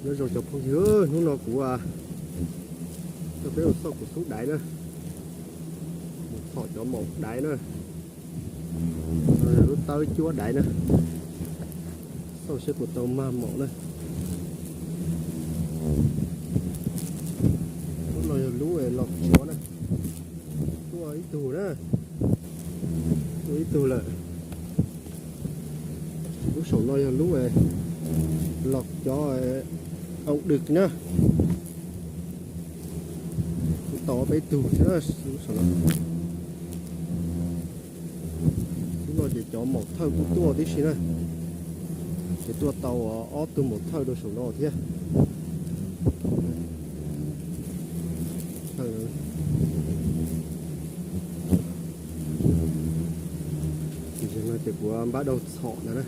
Nyob zoo cov phooj ywg, hnub no kuv coj peb mus xauj kuv xub daiv na, mus txhom cov maum daiv na, lub tawb cuab daiv na, xauj seb puas tau mag maum na. Lub no yog lub los cov na, tuaj ib tug na, tuaj ib tug lawm. Lub saum no yog lub los cov au dwm na. Kuv tau peb tug thiab lub saum no. Lub no ces cov maum thawj kuj tuaj tib si na, ces tuaj tau ob tug maum thawj rau saum no thiab. Ces kuv npaj daug txhom ntag na.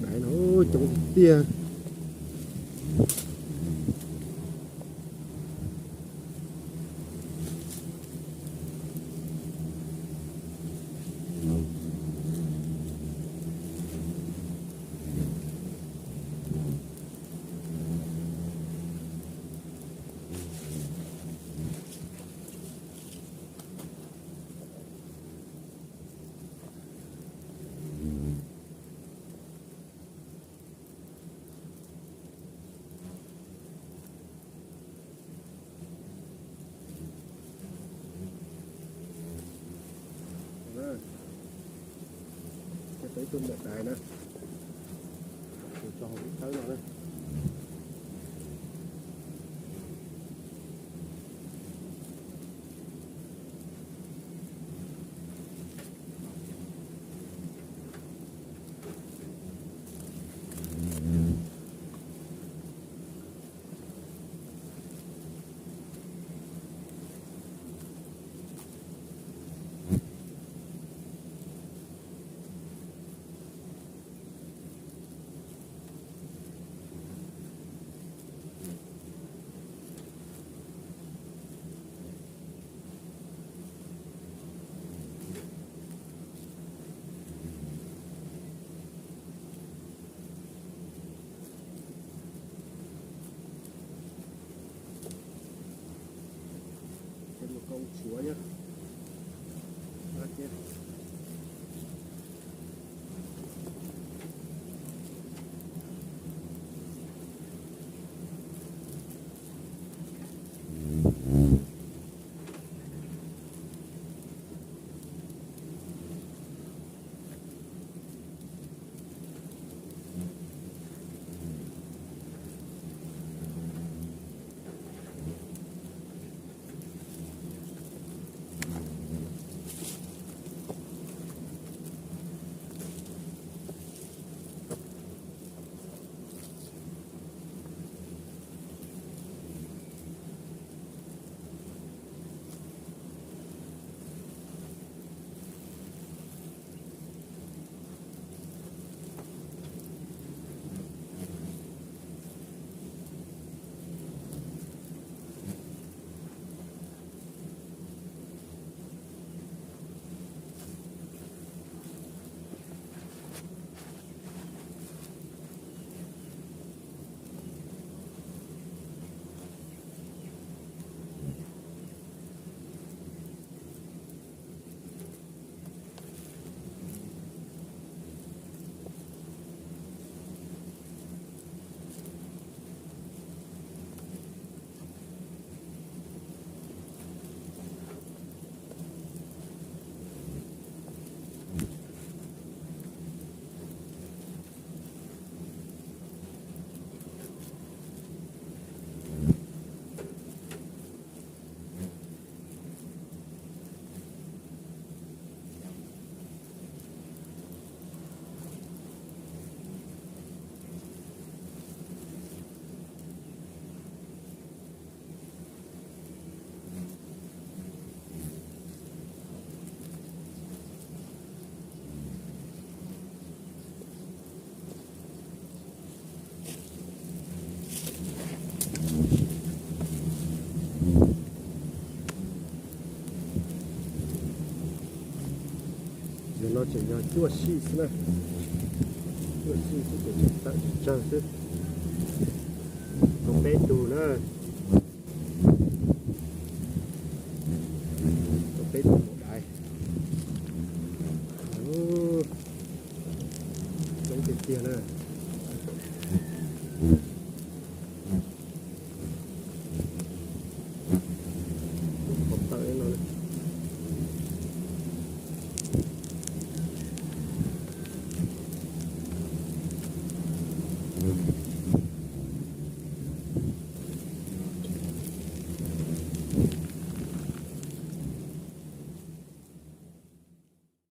Daiv no coob tiag tiag. Tau ib tug maum daiv na, tso hauv lub tawb no na. Ces mus koo tshuav thiab. Yog no tseem yog cuaj sij xwb na, cuaj sij xwb ces tawm tsawg xwb. Peb tug na. Peb tug dais. Coob tiag tiag na. Qhov tawm no.